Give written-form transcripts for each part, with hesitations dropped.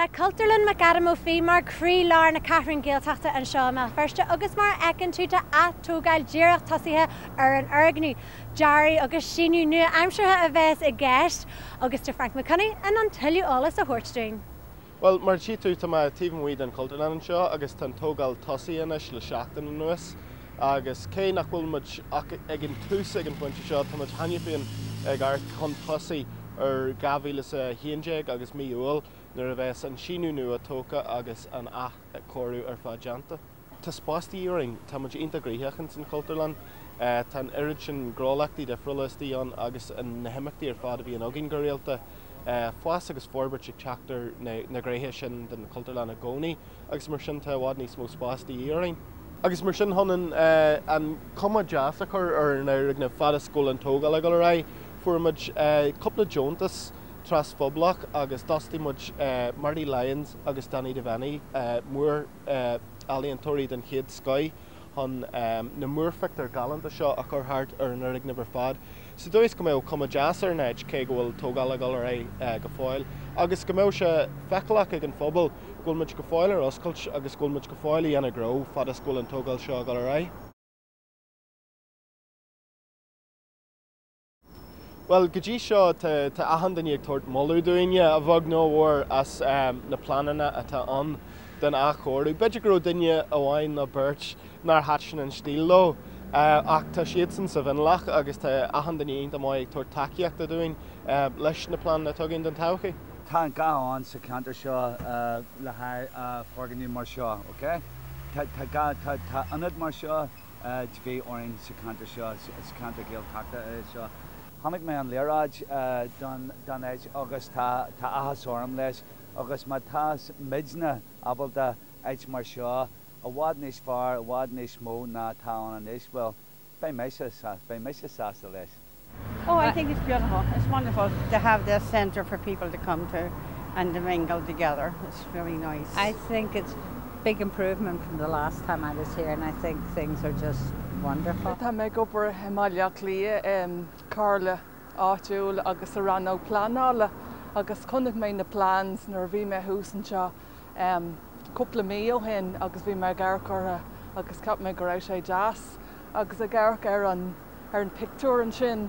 Tá Cultúrlann McAdam Ó Fiaich mar croí-lár na Ceathrún Gaeltachta anseo i mBéal Feirste agus mar a fheiceann tú tá atógáil díreach tosaithe ar an fhoirgneamh. Dearadh agus síneadh nua-aimseartha a bheas i gceist agus tá Frank McConaughey in ann tuilleadh eolais a thabhairt dúinn. Bhuel, mar a tchí tú, tá mé taobh amuigh den Chultúrlann anseo agus tá an tógáil tosaithe anois le seachtain anuas agus cé nach bhfuil muid ach ag an tús ag an phointe seo, tá muid cheana féin ag amharc chun tosaigh ar 2011 agus mí Iúil nuair a bheas an síneadh nua tógtha agus an athchóiriú ar fad déanta. Tá spás de dhíth orainn, tá muid iontach gnoitheach ins an Chultúrlann, tá an oiread sin gnólachtaí difriúla istigh ann agus na himeachtaí ar fad a bhíonn againn go rialta. Fás agus forbairt ag teacht ar na gnéithe sin den Chultúrlann i gcónaí agus mar sin tá i bhfad níos mó spás de dhíth orainn. Agus mar sin chun an cuma deas a chur ar an fhoirgneamh fad is go bhfuil an tógáil ag dul ar aghaidh, fuair muid cúpla deontas trasphobalach agus d'fhostaigh muid Marty Lyons agus Danny Devaney, múr-ealaíontóirí den chéad scoith, chun na múrphictiúir galánta seo a chur thart ar an fhoirgneamh ar fad. Sa dóigh is go mbeadh cuma deas ar an áit cé go bhfuil tógáil ag dul ar aghaidh go fóill agus go mbeadh sé feiceálach ag an phobal go bhfuil muid go fóill ar oscailt agus go bhfuil muid go fóill ag déanamh gnó fad is go bhfuil an tógáil seo ag dul ar aghaidh. Bhuel, go dtí seo tá achan duine ag tabhairt moladh dúinne, a bheag nó a mhór, as na pleananna atá ann don athchóiriú. B'fhéidir go raibh duine amháin nó beirt nár thaitin an stíl leo, ach tá siadsan sa mhionlach agus tá achan duine iontach maith ag tabhairt tacaíochta dúinn leis na pleananna atá againn don todhchaí. Tá an gá ann sa cheantar seo le haghaidh foirgneamh mar seo, ok? Tá gá, tá ionad mar seo. de dhíth orainn sa cheantar seo, sa cheantar Gaeltachta seo. Chonaic mé an léaráid don áit agus tá áthas orm leis agus má tá muidne ábalta áit mar seo, i bhfad níos fearr, i bhfad níos mó ná atá ann anois, bhuel, beidh mise, beidh mise sásta leis. Oh, I think it's beautiful. It's wonderful to have this centre for people to come to and to mingle together. It's really nice. I think it's big improvement from the last time I was here and I think things are just wonderful. Tá mé ag obair i mBaile Átha Cliath i comhairle áitiúil agus sa rannóg pleanála agus chonaic mé na plans nuair a bhí mé thuas anseo cúpla mí ó shin agus bhí mé ag amharc orthu agus cheap mé go raibh sé deas agus ag amharc ar an ar an pictiúr ansin,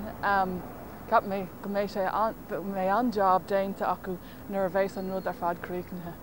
cheap mé go mbeidh sé, go mbeidh an-jab déanta acu nuair a bheas an rud ar fad críochnaithe.